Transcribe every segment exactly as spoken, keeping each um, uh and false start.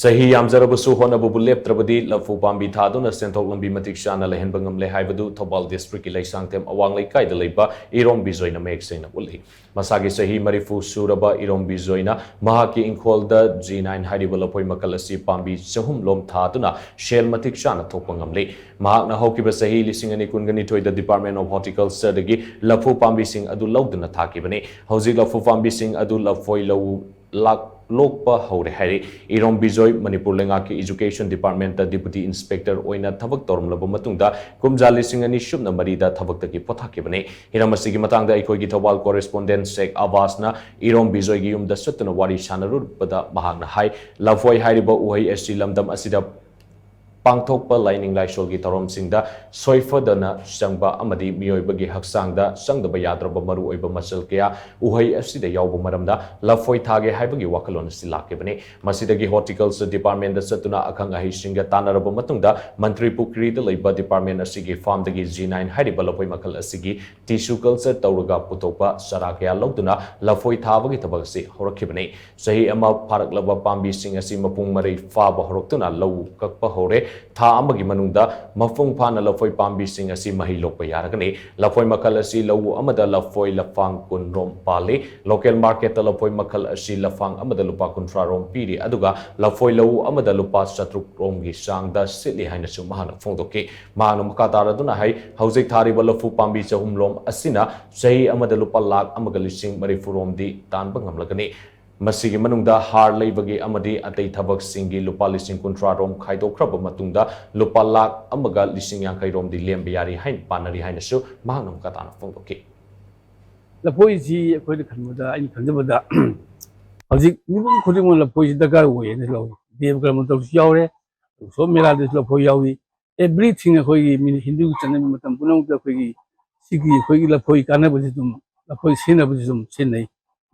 ꯆꯍꯤ ꯌꯥꯝꯖꯔꯕꯁꯨ ꯍꯣꯠꯅꯕꯕꯨ ꯂꯦꯞꯇ꯭ꯔꯕꯗꯤ ꯂꯐꯨ ꯄꯥꯝꯕꯤ ꯊꯥꯗꯨꯅ ꯁꯦꯟꯊꯣꯛ ꯂꯝꯕꯤ ꯃꯇꯤꯛ ꯆꯥꯅ ꯂꯩꯍꯟꯕ ꯉꯝꯂꯦ ꯍꯥꯏꯕꯗꯨ ꯊꯧꯕꯥꯜ ꯗꯤꯁꯇ꯭ꯔꯤꯛꯀꯤ ꯂꯩꯁꯥꯡꯊꯦꯝ ꯑꯋꯥꯡ ꯂꯩꯀꯥꯏꯗ ꯂꯩꯕ ꯏꯔꯣꯝ ꯕꯤꯖꯣꯏꯅ ꯃꯌꯦꯛ ꯁꯦꯡꯅ ꯎꯠꯂꯤ꯫ ꯃꯁꯥꯒꯤ ꯆꯍꯤ ꯃꯔꯤꯐꯨ ꯁꯨꯔꯕ ꯏꯔꯣꯝ ꯕꯤꯖꯣꯏꯅ ꯃꯍꯥꯛꯀꯤ ꯏꯪꯈꯣꯜꯗ ꯖꯤ ꯅꯥꯏꯟ ꯍꯥꯏꯔꯤꯕ ꯂꯐꯣꯏ ꯃꯈꯜ ꯑꯁꯤ ꯄꯥꯝꯕꯤ ꯆꯍꯨꯝ ꯂꯣꯝ ꯊꯥꯗꯨꯅ ꯁꯦꯜ ꯃꯇꯤꯛ ꯆꯥꯅ ꯊꯣꯛꯄ ꯉꯝꯂꯤ꯫ ꯃꯍꯥꯛꯅ ꯍꯧꯈꯤꯕ ꯆꯍꯤ ꯂꯤꯁꯤꯡ ꯑꯅꯤ ꯀꯨꯟꯒ ꯅꯤꯊꯣꯏꯗ Department of Horticultureꯗꯒꯤ ꯂꯐꯨ ꯄꯥꯝꯕꯤꯁꯤꯡ ꯑꯗꯨ ꯂꯧꯗꯨꯅ ꯊꯥꯈꯤꯕꯅꯤ꯫ ꯍꯧꯖꯤꯛ ꯂꯐꯨ ꯄꯥꯝꯕꯤꯁꯤꯡ ꯑꯗꯨ ꯂꯐꯣꯏ ꯂꯧ ꯂꯥꯛ ꯂꯣꯛꯄ ꯍꯧꯔꯦ ꯍꯥꯏꯔꯤ꯫ ꯏꯔꯣꯝ ꯕꯤꯖꯣꯏ ꯃꯅꯤꯄꯨꯔ ꯂꯩꯉꯥꯛꯀꯤ Education Departmentꯇ Deputy Inspector ꯑꯣꯏꯅ ꯊꯕꯛ ꯇꯧꯔꯝꯂꯕ ꯃꯇꯨꯡꯗ ꯀꯨꯝꯖꯥ ꯂꯤꯁꯤꯡ ꯑꯅꯤ ꯁꯨꯞꯅ ꯃꯔꯤꯗ ꯊꯕꯛꯇꯒꯤ ꯄꯣꯊꯥꯈꯤꯕꯅꯤ꯫ ꯍꯤꯔꯝ ꯑꯁꯤꯒꯤ ꯃꯇꯥꯡꯗ ꯑꯩꯈꯣꯏꯒꯤ ꯊꯧꯕꯥꯜ correspondent ꯁꯦꯈ ꯑꯕꯥꯁꯅ ꯏꯔꯣꯝ ꯕꯤꯖꯣꯏꯒꯤ ꯌꯨꯝꯗ ꯆꯠꯇꯨꯅ ꯋꯥꯔꯤ ꯁꯥꯟꯅꯔꯨꯕꯗ ꯃꯍꯥꯛꯅ ꯍꯥꯏ, ꯂꯐꯣꯏ ꯍꯥꯏꯔꯤꯕ ꯎꯍꯩ ꯑꯁꯤ ꯂꯝꯗꯝ ꯑꯁꯤꯗ ꯄꯥꯡꯊꯣꯛꯄ ꯂꯥꯏꯅꯤꯡ ꯂꯥꯏꯁꯣꯜꯒꯤ ꯊꯧꯔꯝꯁꯤꯡꯗ ꯁꯣꯏꯐꯗꯅ ꯆꯪꯕ ꯑꯃꯗꯤ ꯃꯤꯑꯣꯏꯕꯒꯤ ꯍꯛꯆꯥꯡꯗ ꯆꯪꯗꯕ ꯌꯥꯗ꯭ꯔꯕ ꯃꯔꯨꯑꯣꯏꯕ ꯃꯆꯜ ꯀꯌꯥ ꯎꯍꯩ ꯑꯁꯤꯗ ꯌꯥꯎꯕ ꯃꯔꯝꯅ ꯂꯐꯣꯏ ꯊꯥꯒꯦ ꯍꯥꯏꯕꯒꯤ ꯋꯥꯈꯜꯂꯣꯟ ꯑꯁꯤ ꯂꯥꯛꯈꯤꯕꯅꯤ꯫ ꯃꯁꯤꯗꯒꯤ Horticulture Departmentꯗ ꯆꯠꯇꯨꯅ ꯑꯈꯪ ꯑꯍꯩꯁꯤꯡꯒ ꯇꯥꯟꯅꯔꯕ ꯃꯇꯨꯡꯗ ꯃꯟꯇ꯭ꯔꯤ ꯄꯨꯈ꯭ꯔꯤꯗ ꯂꯩꯕ department ꯑꯁꯤꯒꯤ farmꯗꯒꯤ ꯖꯤ ꯅꯥꯏꯟ ꯍꯥꯏꯔꯤꯕ ꯂꯐꯣꯏ ꯃꯈꯜ ꯑꯁꯤꯒꯤ tissue culture ꯇꯧꯔꯒ ꯄꯨꯊꯣꯛꯄ ꯆꯔꯥ ꯀꯌꯥ ꯂꯧꯗꯨꯅ ꯂꯐꯣꯏ ꯊꯥꯕꯒꯤ ꯊꯕꯛ ꯑꯁꯤ ꯍꯧꯔꯛꯈꯤꯕꯅꯤ꯫ ꯆꯍꯤ ꯑꯃ ꯐꯥꯔꯛꯂꯕ ꯄꯥꯝꯕꯤꯁꯤꯡ ꯑꯁꯤ ꯃꯄꯨꯡ ꯃꯔꯩ ꯐꯥꯕ ꯍꯧꯔꯛꯇꯨꯅ ꯂꯧ ꯀꯛꯄ ꯍꯧꯔꯦ꯫ ꯊꯥ ꯑꯃꯒꯤ ꯃꯅꯨꯡꯗ ꯃꯄꯨꯡ ꯐꯥꯅ ꯂꯐꯣꯏ ꯄꯥꯝꯕꯤꯁꯤꯡ ꯑꯁꯤ ꯃꯍꯩ ꯂꯣꯛꯄ ꯌꯥꯔꯒꯅꯤ꯫ ꯂꯐꯣꯏ ꯃꯈꯜ ꯑꯁꯤ ꯂꯧꯎ ꯑꯃꯗ ꯂꯐꯣꯏ ꯂꯐꯥꯡ ꯀꯨꯟ ꯔꯣꯝ ꯄꯥꯜꯂꯤ꯫ Local marketꯇ ꯂꯐꯣꯏ ꯃꯈꯜ ꯑꯁꯤ ꯂꯐꯥꯡ ꯑꯃꯗ ꯂꯨꯄꯥ ꯀꯨꯟꯊ꯭ꯔꯥ ꯔꯣꯝ ꯄꯤꯔꯤ, ꯑꯗꯨꯒ ꯂꯐꯣꯏ ꯂꯧꯎ ꯑꯃꯗ ꯂꯨꯄꯥ ꯆꯥꯇ꯭ꯔꯨꯛ ꯔꯣꯝꯒꯤ ꯆꯥꯡꯗ ꯁꯤꯠꯂꯤ ꯍꯥꯏꯅꯁꯨ ꯃꯍꯥꯛꯅ ꯐꯣꯡꯗꯣꯛꯈꯤ꯫ ꯃꯍꯥꯛꯅ ꯃꯈꯥ ꯇꯥꯔꯗꯨꯅ ꯍꯥꯏ, ꯍꯧꯖꯤꯛ ꯊꯥꯔꯤꯕ ꯂꯐꯨ ꯄꯥꯝꯕꯤ ꯆꯍꯨꯝ ꯂꯣꯝ ꯑꯁꯤꯅ ꯆꯍꯤ ꯑꯃꯗ ꯂꯨꯄꯥ ꯂꯥꯈ ꯑꯃꯒ ꯂꯤꯁꯤꯡ ꯃꯔꯤꯐꯨ ꯔꯣꯝꯗꯤ ꯇꯥꯟꯕ ꯉꯝꯂꯒꯅꯤ꯫ ꯃꯁꯤꯒꯤ ꯃꯅꯨꯡꯗ ꯍꯥꯔ ꯂꯩꯕꯒꯤ ꯑꯃꯗꯤ ꯑꯇꯩ ꯊꯕꯛꯁꯤꯡꯒꯤ ꯂꯨꯄꯥ ꯂꯤꯁꯤꯡ ꯀꯨꯟꯊ꯭ꯔꯥ ꯔꯣꯝ ꯈꯥꯏꯗꯣꯛꯈ꯭ꯔꯕ ꯃꯇꯨꯡꯗ ꯂꯨꯄꯥ ꯂꯥꯈ ꯑꯃꯒ ꯂꯤꯁꯤꯡ ꯌꯥꯡꯈꯩ ꯔꯣꯝꯗꯤ ꯂꯦꯝꯕ ꯌꯥꯔꯤ ꯍꯥꯏꯅ ꯄꯥꯅꯔꯤ ꯍꯥꯏꯅꯁꯨ ꯃꯍꯥꯛꯅ ꯃꯈꯥ ꯇꯥꯅ ꯐꯣꯡꯗꯣꯛꯈꯤ꯫ ꯂꯐꯣꯏꯁꯤ ꯑꯩꯈꯣꯏꯅ ꯈꯟꯕꯗ, ꯑꯩꯅ ꯈꯟꯖꯕꯗ, ꯍꯧꯖꯤꯛ ꯃꯤꯄꯨꯝ ꯈꯨꯗꯤꯡꯃꯛ ꯂꯐꯣꯏꯁꯤ ꯗꯔꯀꯥꯔ ꯑꯣꯏ ꯍꯥꯏꯅ ꯂꯧꯏ꯫ ꯗꯦꯕ ꯀꯔꯃ ꯇꯧꯕꯁꯨ ꯌꯥꯎꯔꯦ, ꯎꯁꯣꯞ ꯃꯦꯂꯥꯗꯁꯨ ꯂꯐꯣꯏ ꯌꯥꯎꯏ꯫ Everything ꯑꯩꯈꯣꯏꯒꯤ ꯃꯤ ꯍꯤꯟꯗꯨꯒꯤ ꯆꯠꯅꯕꯤ ꯃꯇꯝ ꯄꯨꯝꯅꯃꯛꯇ ꯑꯩꯈꯣꯏꯒꯤ ꯁꯤꯒꯤ ꯑꯩꯈꯣꯏꯒꯤ ꯂꯐꯣꯏ ꯀꯥꯟꯅꯕꯁꯤ ꯑꯗꯨꯝ, ꯂꯐꯣꯏ ꯁꯤꯖꯤꯟꯅꯕꯁꯤ ꯑꯗꯨꯝ ꯁꯤꯖꯤꯟꯅꯩ꯫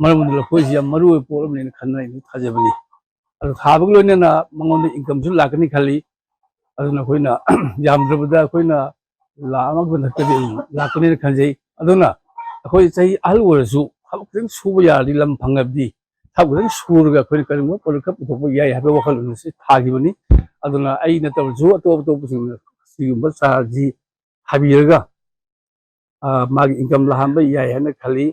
ꯃꯔꯝ ꯑꯗꯨꯅ ꯂꯐꯣꯏꯁꯤ ꯌꯥꯝ ꯃꯔꯨ ꯑꯣꯏꯕ ꯄꯣꯠ ꯑꯃꯅꯦꯅ ꯈꯟꯅ ꯑꯩꯅ ꯊꯥꯖꯕꯅꯤ꯫ ꯑꯗꯨ ꯊꯥꯕꯒꯤ ꯂꯣꯏꯅꯅ ꯃꯉꯣꯟꯗ incomeꯁꯨ ꯂꯥꯛꯀꯅꯤ ꯈꯜꯂꯤ꯫ ꯑꯗꯨꯅ ꯑꯩꯈꯣꯏꯅ ꯌꯥꯝꯗ꯭ꯔꯕꯗ ꯑꯩꯈꯣꯏꯅ ꯂꯥꯈ ꯑꯃꯒꯤ ꯃꯊꯛꯇꯗꯤ ꯑꯗꯨꯝ ꯂꯥꯛꯀꯅꯤꯅ ꯈꯟꯖꯩ꯫ ꯑꯗꯨꯅ ꯑꯩꯈꯣꯏ ꯆꯍꯤ ꯑꯍꯜ ꯑꯣꯏꯔꯁꯨ ꯊꯕꯛ ꯈꯤꯇꯪ ꯁꯨꯕ ꯌꯥꯔꯗꯤ, ꯂꯝ ꯐꯪꯉꯕꯗꯤ ꯊꯕꯛ ꯈꯤꯇꯪ ꯁꯨꯔꯒ ꯑꯩꯈꯣꯏꯅ ꯀꯔꯤꯒꯨꯝꯕ ꯄꯣꯠꯂꯨꯝ ꯈꯔ ꯄꯨꯊꯣꯛꯄ ꯌꯥꯏ ꯍꯥꯏꯕ ꯋꯥꯈꯜꯂꯣꯟ ꯑꯁꯤ ꯊꯥꯈꯤꯕꯅꯤ꯫ ꯑꯗꯨꯅ ꯑꯩ ꯅꯠꯇꯕꯁꯨ ꯑꯇꯣꯞ ꯑꯇꯣꯞꯄꯁꯤꯡꯅ ꯁꯤꯒꯨꯝꯕ ꯆꯥꯔꯁꯤ ꯍꯥꯏꯕꯤꯔꯒ, ꯑ, ꯃꯥꯒꯤ income ꯂꯥꯛꯍꯟꯕ ꯌꯥꯏ ꯍꯥꯏꯅ ꯈꯜꯂꯤ꯫